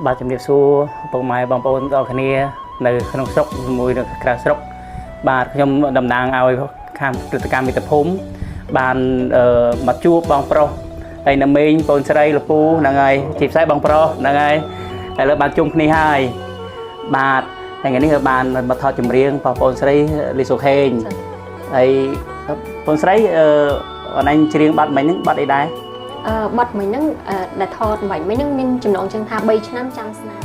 បាទជំរាបសួរពុកម៉ែបងប្អូនទាំងអស់គ្នានៅក្នុងស្រុកជាមួយនៅក្រៅស្រុកបាទខ្ញុំតំណាងឲ្យខាងព្រឹត្តិកម្មមាតុភូមិបានមកជួបបងប្រុសហើយនៅមេងបងស្រីលពូហ្នឹងហើយជាពិសេសបងប្រុសហ្នឹងហើយឥឡូវបានជុំគ្នាហើយបាទថ្ងៃនេះក៏បានមកថតចម្រៀងបងប្អូនស្រីលីសុខេងហើយបងស្រីអឺអនច្រៀងបាត់មិញហ្នឹងបាត់អីដែរ បាត់មិញហ្នឹងដែលថតមិញហ្នឹងមានចំណងជើងថា3ឆ្នាំចាំស្នេហ៍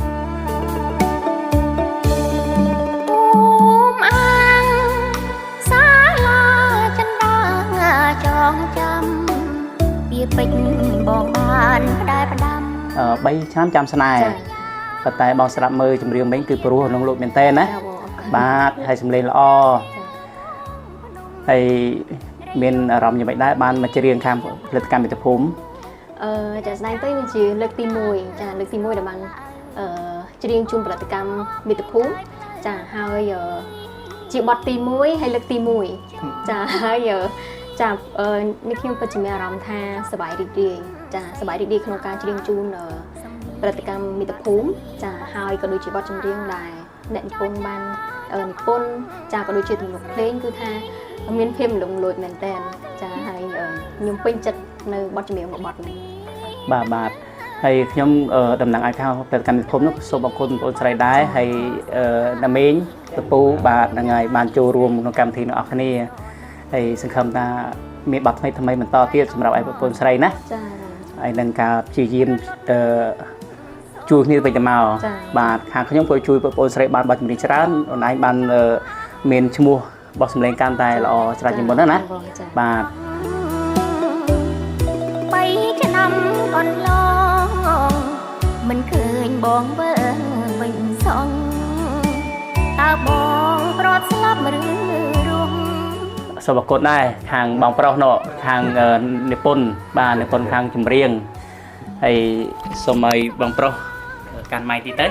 អាងសាលាចិនដាចងចាំពីពេជ្របងបានផ្ដែផ្ដាំ 3ឆ្នាំចាំស្នេហ៍ប៉ុន្តែបងស្រាប់មើលចម្រៀងមិញគឺព្រោះក្នុងលោកមែនតើណាបាទហើយសម្លេងល្អហើយមានអារម្មណ៍យ៉ាងម៉េចដែរបានមកច្រៀងខាងផលិតកម្មមាតុភូមិ ចាស្ដែងទៅនេះជាលើកទី1ចាលើកទី1ដែលបានច្រៀងជូនផលិតកម្មមាតុភូមិចាហើយជាបទទី1ហើយលើកទី1ចាហើយចានេះខ្ញុំពិតជាមានអារម្មណ៍ថាសប្បាយរីករាយចាសប្បាយរីករាយក្នុងការច្រៀងជូនផលិតកម្មមាតុភូមិចាហើយក៏ដូចជាបទចម្រៀងដែលអ្នកនិពន្ធបាននិពន្ធចាក៏ដូចជាទំនុកភ្លេងគឺថាមានភាពលងលោចមែនតើចាហើយខ្ញុំពេញចិត្តនៅបទចម្រៀងមួយបទនេះបាទបាទហើយខ្ញុំតំណាងឲ្យខាងផលិតកម្មមាតុភូមិនោះសូមអរគុណបងប្អូនស្រីដែរហើយណាមេងពពូបាទហ្នឹងហើយបានចូលរួមក្នុងកម្មវិធីនោះអស់គ្នាហើយសង្ឃឹមថាមានបទថ្មីថ្មីបន្តទៀតសម្រាប់ឲ្យបងប្អូនស្រីណាចាហើយនឹងការព្យាយាមជួយគ្នាវិញទៅមកបាទខាងខ្ញុំក៏ជួយបងប្អូនស្រីបានបទចម្រៀងច្រើនអូនឯងបានមានឈ្មោះបោះសម្លេងកាន់តែល្អច្រើនជាងមុនណាបាទ 3ឆ្នាំកន្លងមិនឃើញបងវើវិញសងតើបងប្រត់ស្លាប់ឬរងសូមអរគុណដែរខាងបងប្រុសនោះខាងនិពន្ធបាទនិពន្ធខាងចម្រៀងហើយសូមឲ្យបងប្រុសកាន់ម៉ៃទីទៅ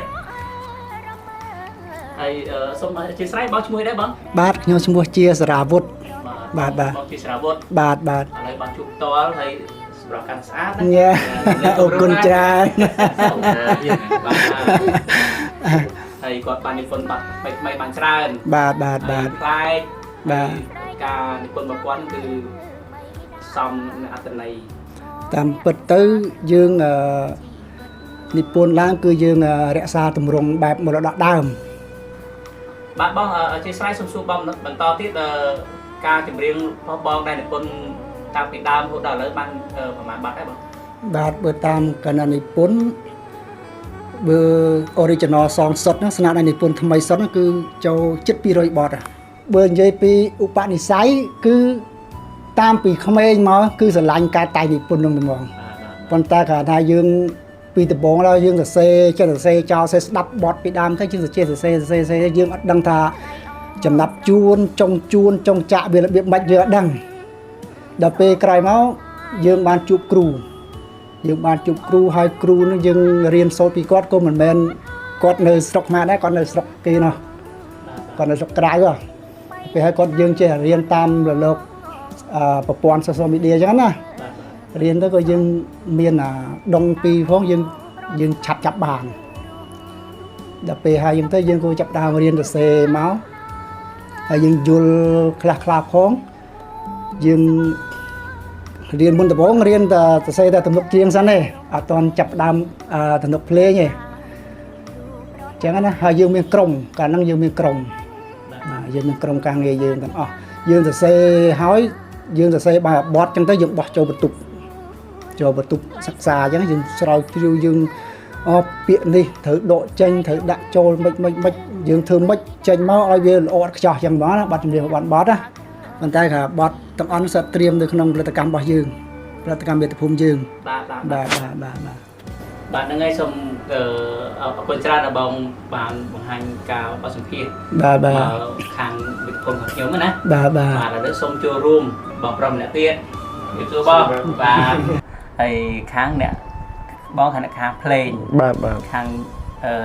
ហើយសូមអធិស្ឋានបងឈ្មោះដែរបងបាទខ្ញុំឈ្មោះជាសរាវុធបាទបាទបងជាសរាវុធបាទបាទឥឡូវបងជួបផ្ទាល់ហើយសម្រាប់កាន់ស្អាតណាអរគុណច្រើនបាទហើយគាត់បាននិពន្ធបាត់ថ្មីបានច្រើនបាទបាទបាទប្លែកបាទការនិពន្ធរបស់គាត់គឺសមនឹងអត្ថន័យតាមពិតទៅយើងនិពន្ធឡើងគឺយើងរក្សាទម្រង់បែបមរតកដើមបាទបងអធិស្ឋានសូមសួរបងបន្តទៀតការចម្រៀងរបស់បងដែលនិពន្ធតាំងពីដើមរហូតដល់ឥឡូវបានប្រហែលបាត់ហើយបងបាទបើតាមកណនិពន្ធបើ original សងសុតហ្នឹងស្នាដៃនិពន្ធថ្មីសុតហ្នឹងគឺចូលជិត200បទបើនិយាយពីឧបនិស្ស័យគឺតាមពីក្មេងមកគឺស្រឡាញ់ការតែងនិពន្ធហ្នឹងហ្មងប៉ុន្តែគ្រាន់ថាយើងពីដំបូងដល់យើងសរសេរចេះសរសេរចោលស្ដាប់បទពីដើមទៅយើងសរសេរសរសេរយើងអត់ដឹងថាចំណាប់ជួនចុងជួនចុងចាក់វារបៀបម៉េចយើងអត់ដឹងដល់ពេលក្រោយមកយើងបានជួបគ្រូយើងបានជួបគ្រូហើយគ្រូនឹងយើងរៀនសូត្រពីគាត់ក៏មិនមែនគាត់នៅស្រុកខ្មែរដែរគាត់នៅស្រុកគេនោះគាត់នៅស្រុកក្រៅហ៎ពេលហើយគាត់យើងចេះរៀនតាមរលកប្រព័ន្ធ social media អញ្ចឹងណារៀនទៅក៏យើងមានអាដងពីផងយើងឆាប់ចាប់បានដល់ពេលហើយយើងទៅយើងក៏ចាប់ដើមរៀនសរសេរមកហើយយើងយល់ខ្លះខ្លះផងយើងរៀនមុនដំបូងរៀនតែសរសេរតែទំនុកច្រៀងសិនទេអត់ទាន់ចាប់ដើមទំនុកភ្លេងទេអញ្ចឹងណាហើយយើងមានក្រុមកាលហ្នឹងយើងមានក្រុមយើងមានក្រុមការងារយើងទាំងអស់យើងសរសេរហើយយើងសរសេរបែបបទអញ្ចឹងទៅយើងបោះចូលបន្ទប់សិក្សាអញ្ចឹងយើងស្រាវជ្រាវយើងអពាក្យនេះត្រូវដកចេញត្រូវដាក់ចូលមិនមិនមិនយើងធ្វើមិនចេញមកឲ្យវាល្អឥតខ្ចោះអញ្ចឹងហ្មងណាបទចម្រៀងបទបទណាប៉ុន្តែថាបទទាំងអស់សិតត្រៀមនៅក្នុងផលិតកម្មរបស់យើងផលិតកម្មមាតុភូមិយើងបាទបាទបាទបាទបាទបាទហ្នឹងហើយសូមអរគុណច្រើនដល់បងបានបង្ហាញការបទសម្ភាសន៍បាទបាទខាងមាតុភូមិរបស់ខ្ញុំណាបាទបាទបាទឥឡូវសូមចូលរួមបងប្រុសម្នាក់ទៀតជម្រាបសួរបងបាទហើយខាងអ្នកបងខាងអ្នកខាងភ្លេងបាទបាទខាង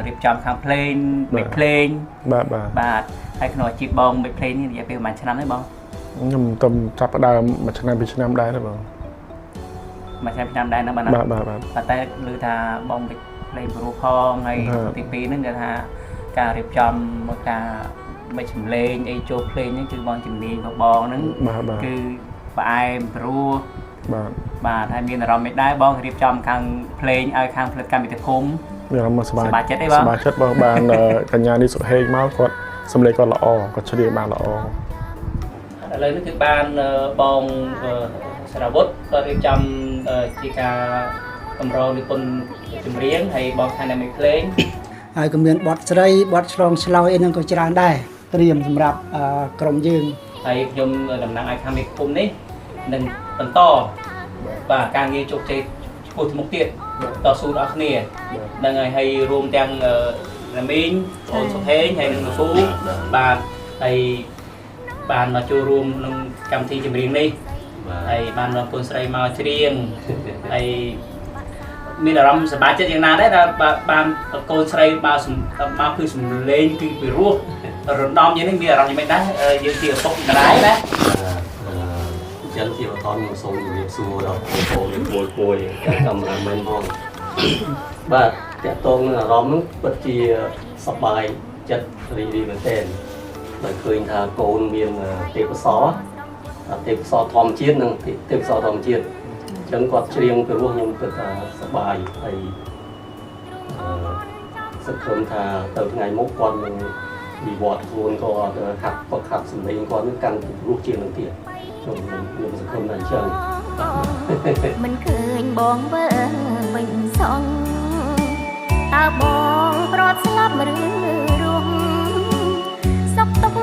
រៀបចំខាងភ្លេងមិចភ្លេងបាទបាទបាទហើយក្នុងអាជីពបងមិចភ្លេងនេះរយៈពេលប្រហែលឆ្នាំទេបងខ្ញុំទៅចាប់ផ្ដើមមួយឆ្នាំពីរឆ្នាំដែរទេបង មួយឆ្នាំឆ្នាំដែរណាបាទ បាទបាទ បាទតែឮថាបង ភ្លេងព្រោះផងហើយទី2ហ្នឹងគេថាការរៀបចំការមិនសម្លេងអីចូលភ្លេងហ្នឹងគឺបងជំនាញរបស់បងហ្នឹង បាទបាទ គឺផ្អែមព្រោះ បាទ បាទហើយមានអារម្មណ៍មិនដែរបងរៀបចំខាងភ្លេងឲ្យខាងផលិតកម្មវិធីភូមិ មានអារម្មណ៍សប្បាយ សប្បាយចិត្តអីបង សប្បាយចិត្តបងបានកញ្ញានេះសុហេងមកគាត់សម្លេងគាត់ល្អគាត់ច្រៀងបានល្អ ឥឡូវនេះគឺបានបងសារវុធគាត់រៀបចំជាការកម្រងនិពន្ធចម្រៀងហើយបងខាងអ្នកមេភ្លេង ហើយក៏មានបទស្រីបទឆ្លងឆ្លើយអីហ្នឹងក៏ច្រើនដែរត្រៀមសម្រាប់ក្រុមយើង ហើយខ្ញុំតំណាងឲ្យខាងមេភូមិនេះនឹងបន្តបាទការងារជោគជ័យឆ្ពោះទៅមុខទៀតតស៊ូដល់គ្នាហ្នឹងហើយហើយរួមទាំងណាមីងអូនសុខេងហើយនិងលោកពូបាទហើយបានមកចូលរួមក្នុងកម្មវិធីចម្រៀងនេះហើយបាននាំកូនស្រីមកច្រៀងហើយមានអារម្មណ៍សប្បាយចិត្តយ៉ាងណាដែរដែលបានកូនស្រីមកមកគឺសំឡេងគឺពីរោះរំដំយ៉ាងនេះមានអារម្មណ៍យ៉ាងម៉េចដែរយើងជាឪពុកម្ដាយណា អញ្ចឹងជាបន្តខ្ញុំសូមជម្រាបសួរដល់បងប្អូនមួយមួយកាមេរ៉ាមែនផងបាទតកតងនឹងអារម្មណ៍នោះពិតជាសប្បាយចិត្តរីករាយមែនទែនដោយឃើញថាកូនមានទេពកោសល្យទេពកោសល្យធម្មជាតិនិងទេពកោសល្យធម្មជាតិអញ្ចឹងគាត់ច្រៀងពីរោះខ្ញុំគិតថាសប្បាយហើយសង្ឃឹមថាទៅថ្ងៃមុខគាត់នឹងវិវត្តខ្លួនគាត់ហាត់ប្រខាត់សម្លេងគាត់នឹងកាន់ពីរោះជាងនឹងទៀតខ្ញុំខ្ញុំសង្ឃឹមថាអញ្ចឹង មិនឃើញបងវើវិញសងតើបងប្រត់ស្លាប់ឬរស់សុខទុក្ខ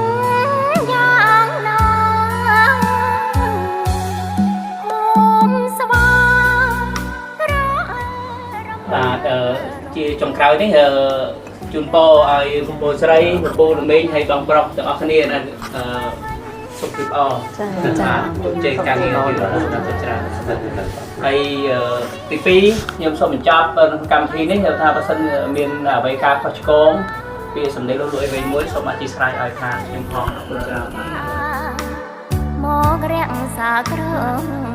យ៉ាងណាហូមស្វារ បាទជាចុងក្រោយនេះជូនពរឲ្យបងប្អូនស្រីបងប្អូនល្មីងហើយបងប្រុសទាំងអស់គ្នាណាសុខភាពល្អ ចាចា ជោគជ័យការងារទៀតដល់ច្រើនហើយទី2ខ្ញុំសូមបញ្ចប់ក្នុងកម្មវិធីនេះថាបើសិនមានអ្វីការខុសឆ្គងពីសម្ដីលោកលួយវិញមួយសូមអធិស្ឋានឲ្យខាងខ្ញុំផងអរគុណច្រើន មករក្សាក្រម